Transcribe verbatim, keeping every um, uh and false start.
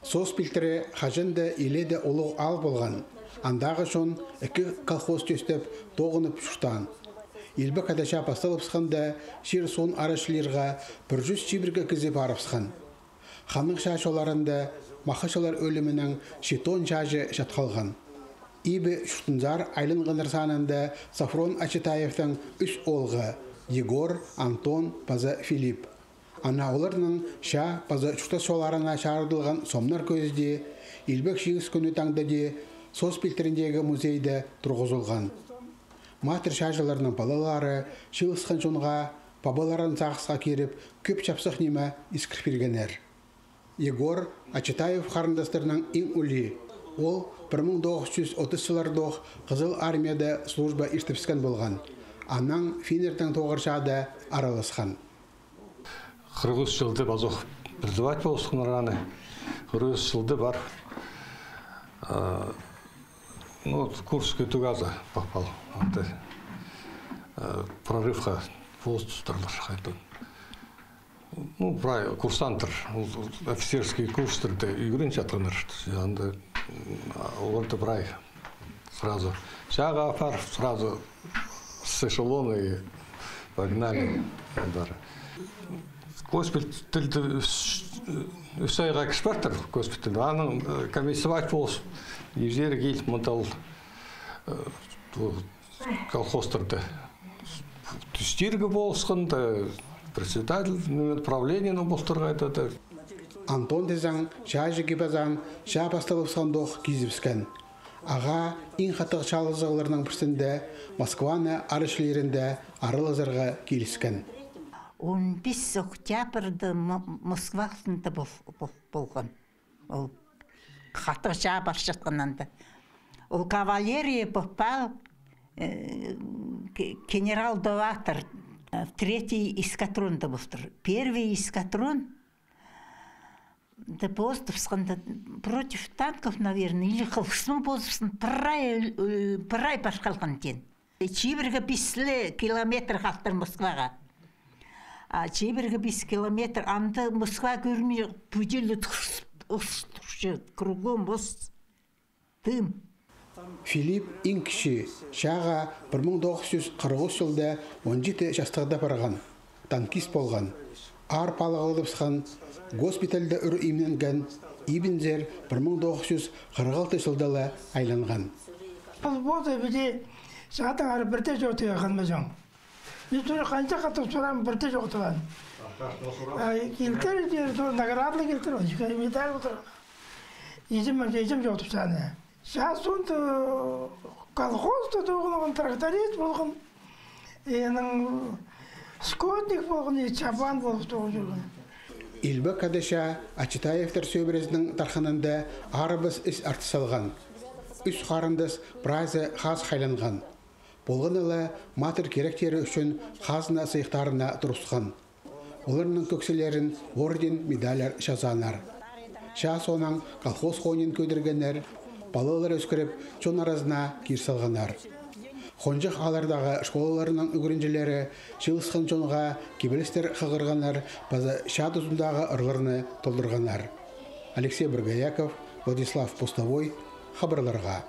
Соос пилтірі хаҷан даа илееде улуғ аал полған. Андағы чон ікі колхоз тӧстеп, тоғынып чуртаан. Илбек Ада чаа пасталыбысханда, чир-суун арачылирға пір чӱс чибіргі кізі парыбысхан. Ханның чаа чолларында махачылар ӧлімінең читон чааҷы чатхалған. Ибі чуртынзар айланғаннар санында Софрон Ачитаевтің ӱс оолғы: Егор, Антон паза Филипп. Ана оларның чаа паза чуртас чолларына чарыдылған сомнар кӧзіде Илбек Чиңіс кӱні таңда даа соос пилтіріндегі музейде турғызылған. Матыр чааҷыларның палалары чыылысхан чонға пабаларын сағысха киріп, кӧп чапсых ниме искір пиргеннер. Егор Ачитаев харындастарның иң улии. Ол пір муң тоғыс чӱс отыс чыллардох Хызыл армияда служба иртібіскен полған. Анаң финнернең тоғыр чаада араласхан. Хырых ӱс чылда пазох призывать полысханнар аны. Хырых ӱс чылда пар. А, ну, вот Курская дугазар попал. Анда, а, прорывха полыс тустырлар хайдағ. Ну, прай курсанттар, ол офицерский курстарда ӱгренчеткеннер. Анда, м, оларды прай сразу чааға апарып, сразу с эшелона и погнали. Андары. Госпитальда ӱс, ӱс айға кірчеткеннер, госпитальда. Анаң, э, комиссовать полыс, изері киліп, мында ол, э, колхозтарда тӱстерге полысхан да, председатель, ну, правлениені полтырғай да. Антон тізең, чааҷы кип-азаан чаа пасталыбысхандох кизібіскен. Ағаа иң хатығ чаалазығларның пірсінде Москваны арачылирында аралазарға киліскен. Он пис октябрьда М-, Москва алтында пол-, пол-, полған. Ол хатығ чаа парчатхан анда. Ол кавалерия попал, э, ге-, генерал-доватор, э, в третий эскадрон да полтыр. Первый эскадрон да позыбысхан да против танков, наверное, или хылғысым позыбысхан, прай, э, прай пар халған теен. Чибіргі пис ле километр халтыр Москваға. А чибіргі пис километр, анда Москва кӧрмей, пӱдел ус турча, кругом ус, дым. Филипп иң кічіг, чааға пір муң тоғыс чӱс хырых ӱс чылда он читі частығда парған. Танкист полған. Аар палығлабысхан, госпитальда ӱр имненген, ибінзер пір муң тоғыс чӱс хырых алты чылда ла айланған. Пол позы піди чатыңар пірдее чоохтап алған ма чоң. Ӱс тура ханҷа хатап сурам, пірдее чоохтап алған. А, килтір, наградалығ килтір, медаль полтыр. Иҷем, иҷем чоохтапча аны. Чаа соонда колхозта тоғынған, тракторист полған, иң скотник полған, и чабан полып тоғын чӧрген. Илбек Ада чаа Ачитаевтар сӧбірезінің тархынында арабас іс артыс салған. Ӱс харындас прайзы хазых айланған. Полған ла матыр киректері ӱчӱн хазна сыйыхтарына турысхан. Оларның кӧкселерін орден, медальлар чазааннар. Чаа соонаң колхоз хониин кӧдіргеннер, палалар ӧскіріп, чон аразына кир салғаннар. Хонҷых ааллардағы школаларның ӱгренҷілері чыылысхан чонға кибелістер хығырғаннар паза чаа тузындағы ырларны толдырғаннар. Алексей Боргояков, Владислав Постовой, хабарларға.